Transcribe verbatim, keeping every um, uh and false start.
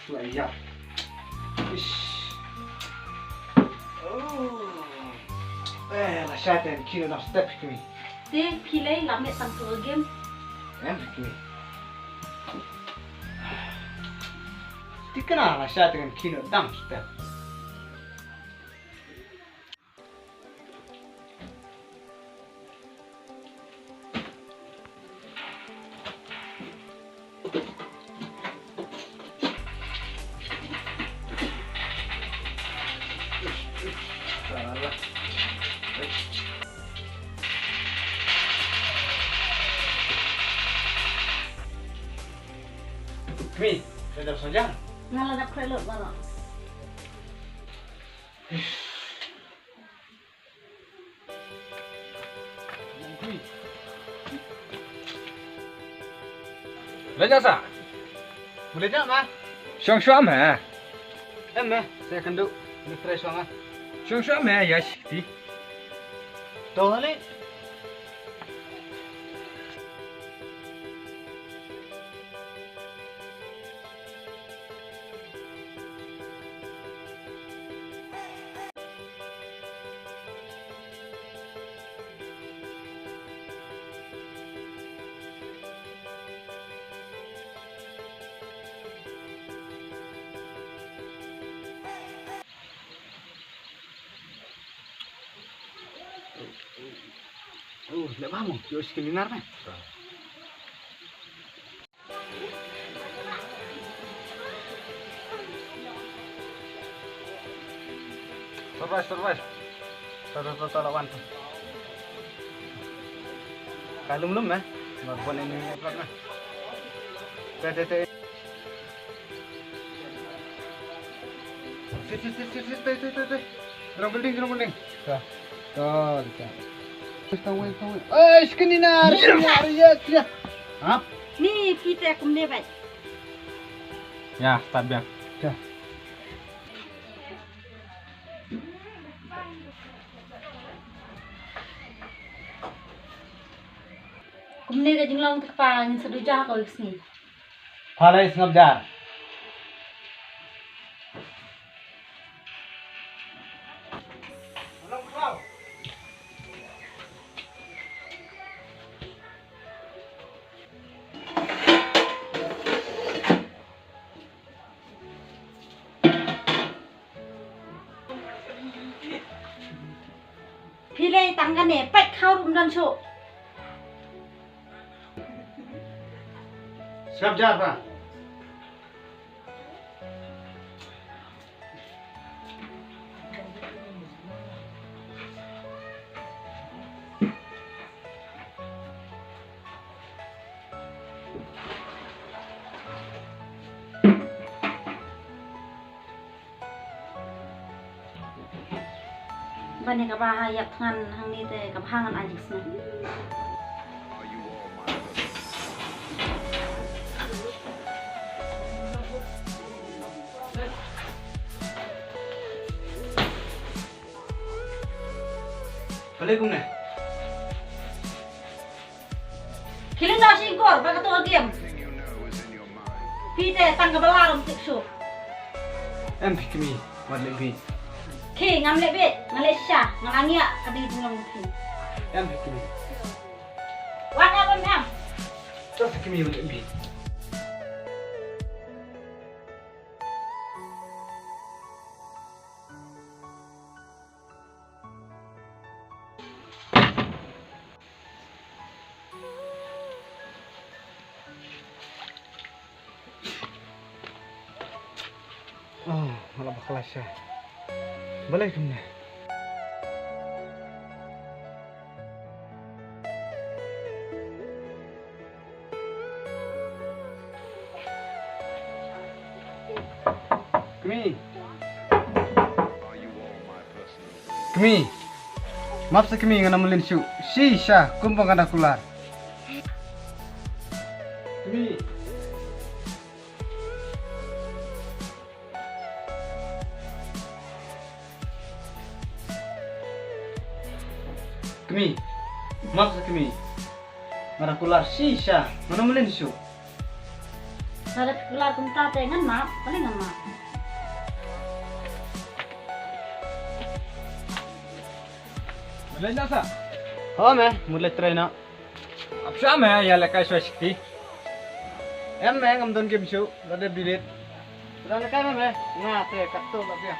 Ïa. Ish. Oh. Eh, la shai te kino na step kini. Te phi lei lam leh tang tu game. Em kini. Tikna la shai te kino dang step. Kmie, ka dap saja. Nga la dap khreh lut baroh. Leh ïa sa. Boleh ïa ma. Shong shong ma. Em ma, sa kynduh. Ni fresh shong ah. Shong shong ma, ïa shiti. To hali. Oh, leh ba mo, yo skin dinar na. Surprise, surprise. Tara, tara, tara, wan. Kalum lum eh. Mar bon ini ni plak na. Te, te, te. Sit, sit, sit, sit, sit, te, te, te, te. Wrong building, wrong building. Ka. Ka, ka. Wait, wait, wait. Eh, skin dinar, skin dinar, yes, yes. Ha? Ni phi te kumne bai. Ïa, start biang. Ka. Kumne ka jinglong te kpa ngin sa duh ja ko isni. Pha lei sngap jar. Phi lei tang kane, peit khaw ruh ym don shuh. Sngap jar pha. Ban ïa kaba ha ïap thngan hangne te kaba ha ngan ai jingsneng. Balei kumne? Khie lyngngoh shynkur ba ka tu ka game. Phi te tang kaba lar ym tip shuh. Em phi kmie, wat leh bit. Khie ngam leh bit, nga leh shisha, nga la ngiah ka dei jinglong phi. Em phi kmie. Wat ap em em. To phi kmie wat leh bit. Oh, nga la bakla sha. Balei kumne? Kmie. Kmie. Map sa kmie, ngan ym mlien shuh. Shisha, kumba nga da kular. Kmie. Kmie, map sa kmie. Nga da kular shisha, ngan ym mlien shuh. Lada phi kular kumta te ngan map, balei ngan map? Mut leit noh sa? Ho me, mut leit trei noh. Ap shuwa me, ïa lehkai shuwa shakti. Em me, ngam don kim shuh, lada bilit. Lada lehkai me me, nga te katto la pia.